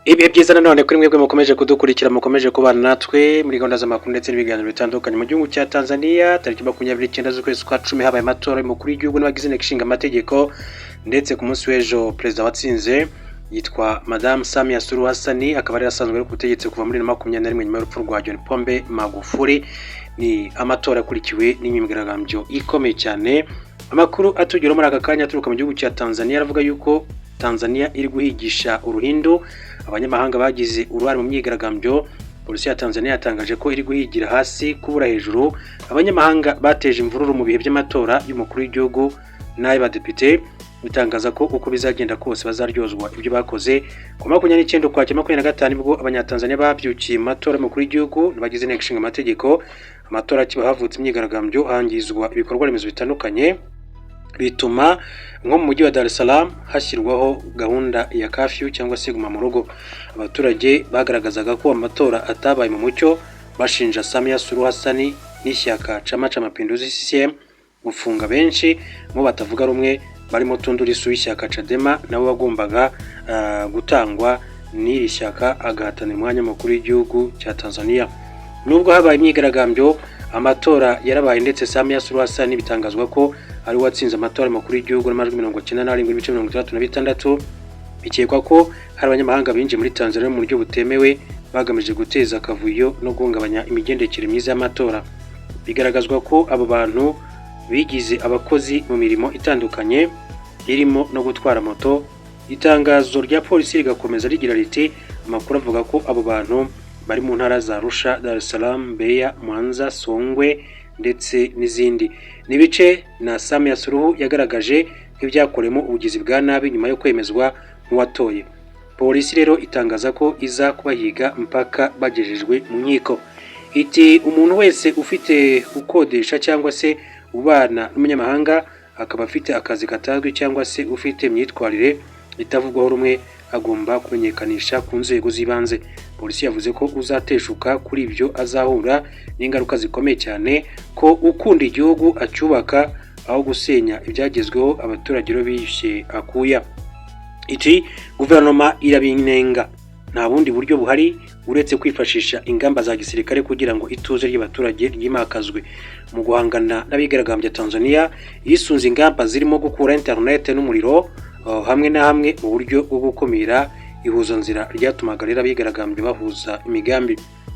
Ibihe byiza nanone kuri mwebwe mukomeje kudukurikira, mukomeje kubana natwe muri gahunda z'amakuru ndetse n'ibiganiro bitandukanye. Mu gihugu cya Tanzania, tariki 29 z'ukwezi kwa 10, habaye amatora y'umukuru w'igihugu n'abagize inteko ishinga amategeko, ndetse ku munsi w'ejo perezida watsinze yitwa Madamu Samia Suluhu Hassan, akaba yari asanzwe ari ku butegetsi kuva muri 2021 nyuma y'urupfu rwa John Pombe Magufuli. Ni amatora akurikiwe n'imyigaragambyo ikomeye cyane. Amakuru atugeraho muri aka kanya aturuka mu gihugu cya Tanzania aravuga yuko Tanzania iri guhigisha uruhindu abanyamahanga bagize uruhare mu myigaragambyo. Polisi ya Tanzania yatangaje ko iri guhigira hasi kubura hejuru abanyamahanga bateje imvururu mu bihe by'amatora y'umukuru w'igihugu n'ay'abadepite, bitangaza ko uko bizagenda kose bazaryozwa ibyo bakoze. Ku 29 Ukwakira 25 nibwo Abanyatanzania babyukiye mu matora y'umukuru w'igihugu n'abagize inteko ishinga amategeko. Amatora akiba havutse imyigaragambyo, hangizwa ibikorwa remezo bitandukanye, bituma nko mu mujyi wa Dar es Salaam hashyirwaho gahunda ya curfew cyangwa se guma mu rugo. Abaturage bagaragazaga ko amatora atabaye mu mucyo, bashinja Samia Suluhu Hassan n'ishyaka Chama cha Mapinduzi CCM gufunga benshi mu batavuga rumwe, barimo Tundu Lissu w'ishyaka Chadema, nabo bagombaga gutangwa n'iri shyaka agahatanira umwanya mukuru w'igihugu cya Tanzania. Nubwo habaye imyigaragambyo, amatora yarabaye, ndetse Samia Suluhu Hassan bitangazwa ko ari we watsinze amatora makuru y'igihugu n'amajwi 97.66. Bikekwa ko hari abanyamahanga binjiye muri Tanzania mu buryo butemewe bagamije guteza akavuyo no guhungabanya imigendekere myiza y'amatora. Bigaragazwa ko abo bantu bigize abakozi mu mirimo itandukanye irimo no gutwara moto. Itangazo rya polisi rigakomeza rigira riti: "Amakuru avuga ko abo bantu bari mu ntara za Arusha, Dar es Salaam, Mbeya, Mwanza, Songwe ndetse n'izindi." Ni ibice na Samia Suluhu yagaragaje nk'ibyakorewemo ubugizi bwa nabi nyuma yo kwemezwa nk'uwatoye. Polisi rero itangaza ko iza kubahiga mpaka bagejejwe mu nkiko. Iti: "Umuntu wese ufite, ukodesha cyangwa se ubana n'umunyamahanga akaba afite akazi katazwi cyangwa se ufite imyitwarire itavugwaho rumwe agomba kumenyekanisha ku nzego z'ibanze." Polisi yavuze ko uzateshuka kuri ibyo azahura n'ingaruka zikomeye cyane, ko ukunda igihugu acyubaka aho gusenya ibyagezweho abaturage rero biyushye akuya. Iti: "Guverinoma irabinenga, nta bundi buryo buhari uretse kwifashisha ingamba za gisirikare kugira ngo ituze ry'abaturage ryimakazwe." Mu guhangana n'abigaragambya, Tanzania yisunze ingamba zirimo gukura internet n'umuriro hamwe na hamwe mu buryo bwo gukumira ihuzanzira ryatumaga rero abigaragambya bahuza imigambi.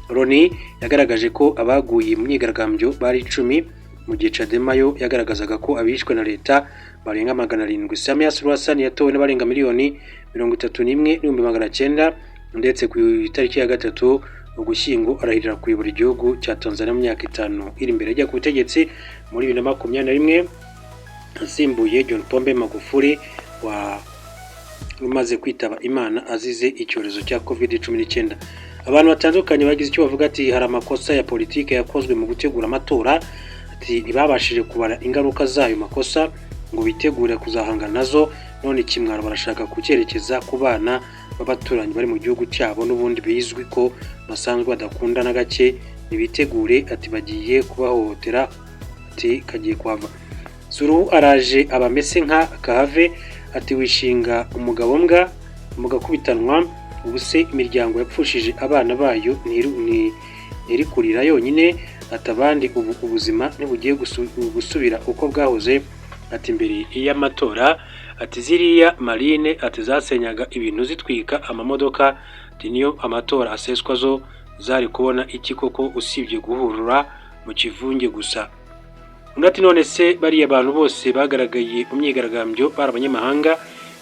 Loni yagaragaje ko abaguye mu myigaragambyo bari 10, mu gihe Chadema yo yagaragazaga ko abishwe na leta barenga 700. Samia Suluhu Hassan yatowe n'abarenga 31,900,000, ndetse ku itariki ya 3 Ugushyingo arahirira kuyobora igihugu cya Tanzania mu myaka 5 iri imbere. Ajya ku butegetsi muri 2021 asimbuye John Pombe Magufuli wa umaze kwitaba Imana azize icyorezo cya COVID-19. Abantu batandukanye bagize icyo bavuga, ati: "Hari amakosa ya politiki yakozwe mu gutegura amatora." Ati: "Ntibabashije kubara ingaruka z'ayo makosa ngo bitegure kuzahangana nazo, none ikimwaro barashaka kucyerekeza ku bana b'abaturanyi bari mu gihugu cyabo n'ubundi bizwi ko basanzwe badakunda na gake. Nibitegure." Ati: "Bagiye kubahohotera." Ati: "Kagiye kuhava." Suluhu araje abamese nka kahave. Ati: "Wishinga umugabo mbwa mugakubitanwa. Ubu se imiryango yapfushije abana bayo ntiri kurira yonyine?" Ati: "Abandi ubu ubuzima ntibugiye gusubira uko bwahoze." Ati: "Mbere y'amatora," ati, "ziriya marine," ati, "zasenyaga ibintu, zitwika amamodoka." Ati: "Niyo amatora aseswa zo zari kubona iki koko usibye guhurura mu kivunge gusa?" Undi ati: "None se bariya bantu bose bagaragaye mu myigaragambyo bari abanyamahanga,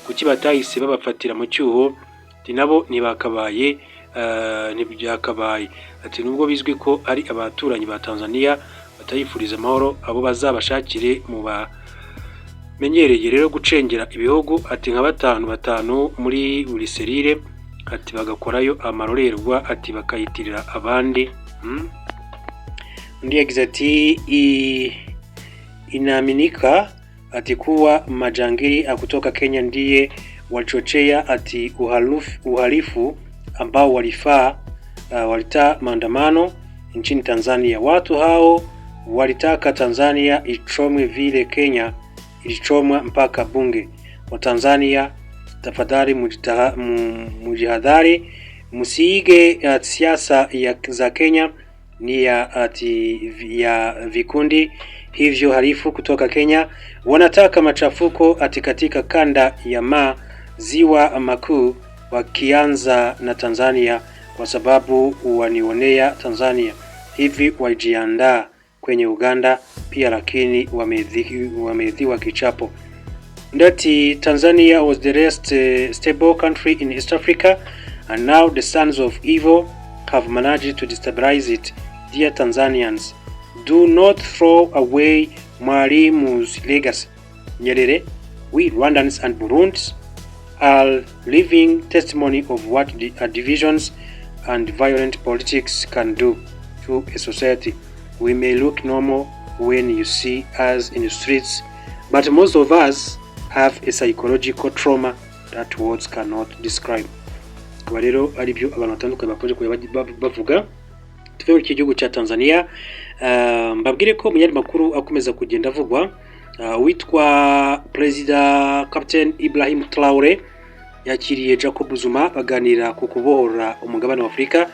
kuki batahise babafatira mu cyuho?" Ati: "Nabo ntibakabaye, ntibyakabaye." Ati: "Nubwo bizwi ko ari abaturanyi ba Tanzania batayifuriza amahoro, abo bazabashakire mu bamenyereye rero gucengera ibihugu." Ati: "Nka batanu batanu muri buri cellule," ati, "bagakorayo amarorerwa," ati, "bakayitirira abandi." Undi yagize ati: "Inaaminika," ati, "kuwa majangili kutoka Kenya ndiye walichochea," ati, "uhalifu ambao walifaa walita maandamano nchini Tanzania. Watu hao walitaka Tanzania ichomwe vile Kenya ilichomwa mpaka bunge. Watanzania Tafadhali mujihadhari, msiige siasa za Kenya ni ya, ati, ya vikundi hivyo halifu kutoka Kenya wanataka machafuko ati katika kanda ya maziwa makuu, wakianza na Tanzania kwa sababu wanionea Tanzania hivi wajiandaa kwenye Uganda pia, lakini wamedhiwa kichapo. Ndati Tanzania was the rest stable country in East Africa and now the sons of evil have managed to destabilize it. Dear Tanzanians, do not throw away Mwalimu's legacy. Nyerere, we Rwandans and Burundis are living testimony of what the divisions and violent politics can do to a society. We may look normal when you see us in the streets, but most of us have a psychological trauma that words cannot describe. Akaba rero ari byo abantu batandukanye bakunze kujya bavuga. Tuve muri iki gihugu cya Tanzania, mbabwire ko mu yandi makuru akomeza kugenda avugwa, witwa Perezida Captain Ibrahim Traore yakiriye Jacob Zuma, baganira ku kubohora umugabane wa Afurika.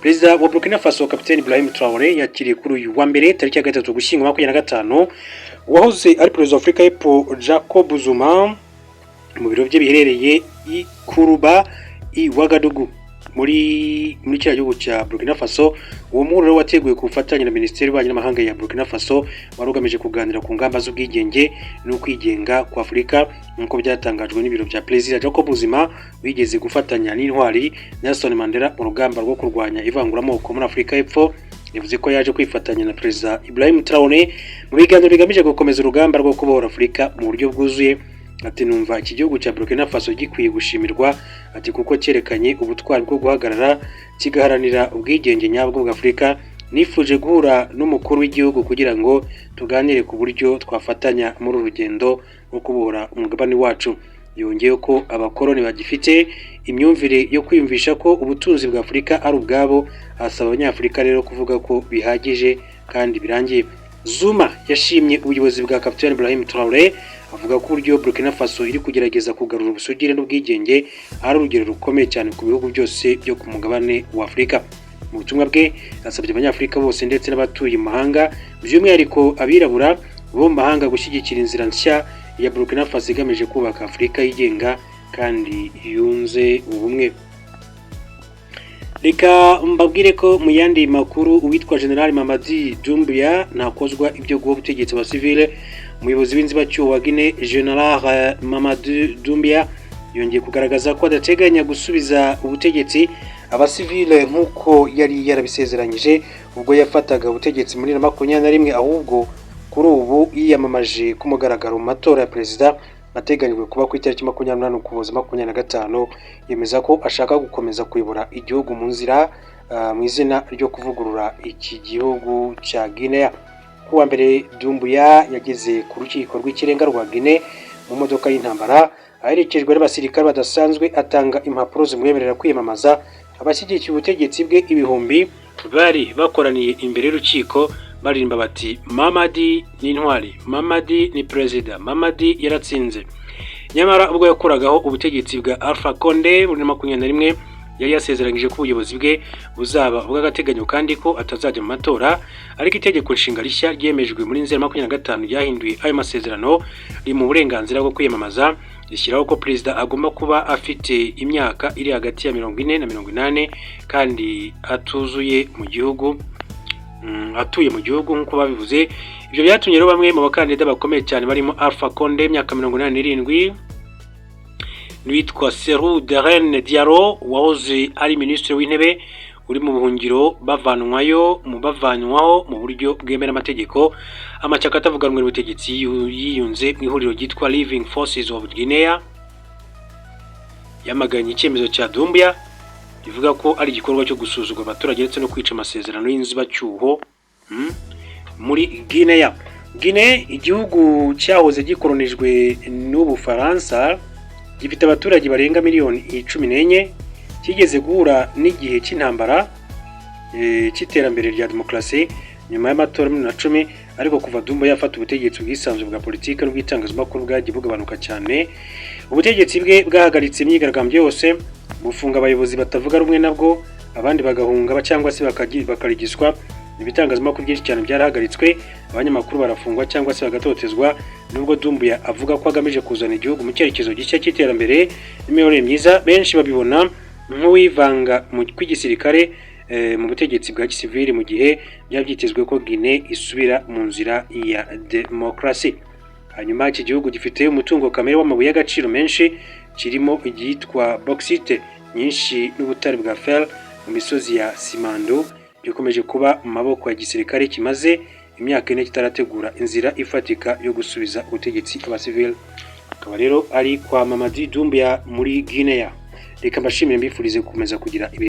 Perezida wa Burkina Faso, Captain Ibrahim Traore, yakiriye kuri uyu wa mbere tariki ya 3 Ugushyingo 25 uwahoze ari perezida wa Afurika y'Epfo Jacob Zuma mu biro bye biherereye i Kuruba i Ouagadougou muri kiriya gihugu cya Burkina Faso. Uwo muhuro wateguwe ku bufatanye na Minisiteri y'Ububanyi n'Amahanga ya Burkina Faso, wari ugamije kuganira ku ngamba z'ubwigenge no kwigenga kwa Afurika, nk'uko byatangajwe n'ibiro bya Perezida. Jacob Zuma wigeze gufatanya n'intwari Nelson Mandela mu rugamba rwo kurwanya ivanguramoko muri Afurika y'Epfo, yavuze ko yaje kwifatanya na Perezida Ibrahim Traore mu biganiro bigamije gukomeza urugamba rwo kubohora Afurika mu buryo bwuzuye. Ati: "Numva iki gihugu cya Burkina Faso gikwiye gushimirwa," ati, "kuko cyerekanye ubutwari bwo guhagarara kigaharanira ubwigenge nyabwo bwa Afurika. Nifuje guhura n'umukuru w'igihugu kugira ngo tuganire ku buryo twafatanya muri uru rugendo rwo kubohora umugabane wacu." Yongeyeho ko abakoloni bagifite imyumvire yo kwiyumvisha ko ubutunzi bwa Afurika ari ubwabo, asaba Abanyafurika rero kuvuga ko bihagije kandi birangiye. Zuma yashimye ubuyobozi bwa Captain Ibrahim Traore, avuga ko uburyo Burkina Faso iri kugerageza kugarura ubusugire n'ubwigenge ari urugero rukomeye cyane ku bihugu byose byo ku mugabane wa Afurika. Mu butumwa bwe, yasabye Abanyafurika bose ndetse n'abatuye mu mahanga, by'umwihariko abirabura bo mu mahanga, gushyigikira inzira nshya ya Burkina Faso igamije kubaka Afurika yigenga kandi yunze ubumwe. Reka mbabwire ko mu yandi makuru, uwitwa General Mamadi Doumbouya ntakozwa ibyo guha ubutegetsi wa civile. Umuyobozi w'inzibacyuho wa Guinea, General Mamadi Doumbouya, yongeye kugaragaza ko adateganya gusubiza ubutegetsi abasivile nk'uko yari yarabisezeranyije ubwo yafataga ubutegetsi muri 21, ahubwo kuri ubu yiyamamaje ku mugaragaro mu matora ya perezida ateganyijwe kuba ku itariki 28 Ukuboza 25, yemeza ko ashaka gukomeza kuyobora igihugu mu nzira mu izina ryo kuvugurura iki gihugu cya Guinea. Ku wa mbere, Doumbouya yageze ku rukiko rw'ikirenga rwa Guinea mu modoka y'intambara aherekejwe n'abasirikare badasanzwe, atanga impapuro zimwemerera kwiyamamaza. Abashyigikiye ubutegetsi bwe ibihumbi bari bakoraniye imbere y'urukiko baririmba bati: "Mamadi ni intwari, Mamadi ni perezida, Mamadi yaratsinze." Nyamara ubwo yakuragaho ubutegetsi bwa Alpha Conde muri 21, yari yasezeranyije ko ubuyobozi bwe buzaba ubw'agateganyo kandi ko atazajya mu matora, ariko itegeko nshinga rishya ryemejwe muri Nzeri 25 ryahinduye ayo masezerano, riri mu burenganzira bwo kwiyamamaza, rishyiraho ko perezida agomba kuba afite imyaka iri hagati ya 40 na 80 kandi atuzuye mu gihugu, atuye mu gihugu nk'uko babivuze. Ibyo byatumye rero bamwe mu bakandida bakomeye cyane barimo Alpha Conde, imyaka 87, n'uwitwa Cellou Dalein Diallo wahoze ari minisitiri w'intebe uri mu buhungiro, bavanwayo mu bavanwaho mu buryo bwemewe n'amategeko. Amashyaka atavuga rumwe n'ubutegetsi yiyunze mu ihuriro ryitwa Living Forces of Guinea yamaganye icyemezo cya Doumbouya, rivuga ko ari igikorwa cyo gusuzugura abaturage ndetse no kwica amasezerano y'inzibacyuho muri Guinea. Guinea, igihugu cyahoze gikoronijwe n'Ubufaransa, gifite abaturage barenga miliyoni 14, kigeze guhura n'igihe cy'intambara cy'iterambere rya demokarasi nyuma y'amatora 2010. Ariko kuva Doumbouya yafata ubutegetsi, ubwisanzure bwa politiki n'ubw'itangazamakuru bwagiye bugabanuka cyane. Ubutegetsi bwe bwahagaritse imyigaragambyo yose, bufunga abayobozi batavuga rumwe nabwo, abandi bagahunga cyangwa se bakarigiswa. Ibitangazamakuru byinshi cyane byarahagaritswe, abanyamakuru barafungwa cyangwa se bagatotezwa. Nubwo Doumbouya avuga ko agamije kuzana igihugu mu cyerekezo gishya cy'iterambere n'imiyoborere myiza, benshi babibona nk'uwivanga mu kw'igisirikare mu butegetsi bwa gisivili, mu gihe byaba byitezwe ko Guinea isubira mu nzira ya demokarasi. Hanyuma iki gihugu gifite umutungo kamere w'amabuye y'agaciro menshi, kirimo iryitwa bauxite nyinshi n'ubutare bwa fer mu misozi ya Simandou. Gikomeje kuba mu maboko ya gisirikare, kimaze imyaka 4 kitarategura inzira ifatika yo gusubiza ubutegetsi abasivili. Akaba rero ari kwa Mamadi Doumbouya muri Guinea. Reka mbashimire, mbifurize gukomeza kugira ibihe